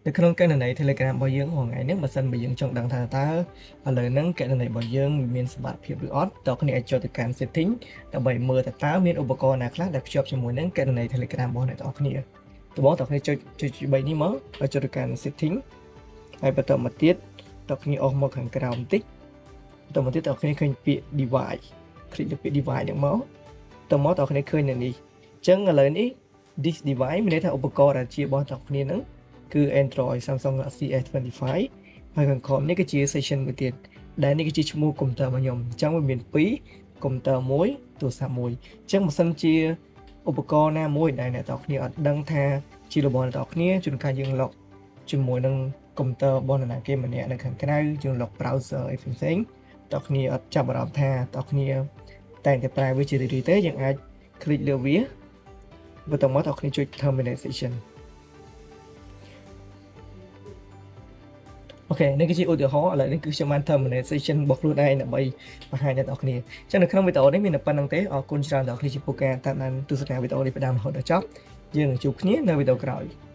នៅក្នុងគណនី Telegram របស់យើងរាល់ថ្ងៃនេះបើសិនបើយើងចង់ដឹងថាតើឥឡូវហ្នឹងគណនីរបស់យើងវាមានសុវត្ថិភាពឬអត់តើគ្នាអាចចូលទៅកាន់ setting ដើម្បីមើលថាតើមានឧបករណ៍ណាខ្លះដែលភ្ជាប់ជាមួយនឹងគណនី Telegram របស់អ្នកទាំងអស់គ្នា។ដំបូងតើគ្នាចុចចុច3នេះមកហើយចូលទៅកាន់ setting ហើយបន្តមកទៀតតើគ្នាអស់មកខាងក្រោមបន្តិចបន្តមកទៀតតើគ្នាឃើញពាក្យ device click លើពាក្យ device ហ្នឹងមកតមកតើគ្នាឃើញនៅនេះអញ្ចឹងឥឡូវនេះ this device មានន័យថាឧបករណ៍ដែលជារបស់តើគ្នាហ្នឹងគឺ Android Samsung Galaxy S25 ហើយខាងក្រោមនេះគឺជា session មួយទៀតដែលនេះគឺជាឈ្មោះកុំព្យូទ័ររបស់ខ្ញុំអញ្ចឹងវាមាន2កុំព្យូទ័រមួយទូរស័ព្ទមួយអញ្ចឹងបើសិនជាឧបករណ៍ណាមួយដែលអ្នកទាំងគ្នាអត់ដឹងថាជារបស់អ្នកទាំងគ្នាជួនកាលយើង log ជាមួយនឹងកុំព្យូទ័ររបស់នរណាគេម្នាក់នៅខាងក្រៅយើង log browser អីផ្សេងៗតើគ្នាអត់ចាប់អារម្មណ៍ថាតើគ្នាតែងតែប្រើវាជារឿយៗទេយើងអាច click លើវាបន្ទាប់មកតើគ្នាចុច terminate session។ OK នេះគឺជាឧទាហរណ៍ឥឡូវនេះគឺខ្ញុំបាន terminate session របស់ខ្លួនឯងដើម្បីបង្ហាញដល់អ្នកគ្នាអញ្ចឹងនៅក្នុងវីដេអូនេះមានតែប៉ុណ្្នឹងទេអរគុណច្រើនដល់អ្នកគ្នាចំពោះការតាមដានទស្សនាវីដេអូនេះពីដើមរហូតដល់ចប់យើងនឹងជួបគ្នានៅវីដេអូក្រោយ។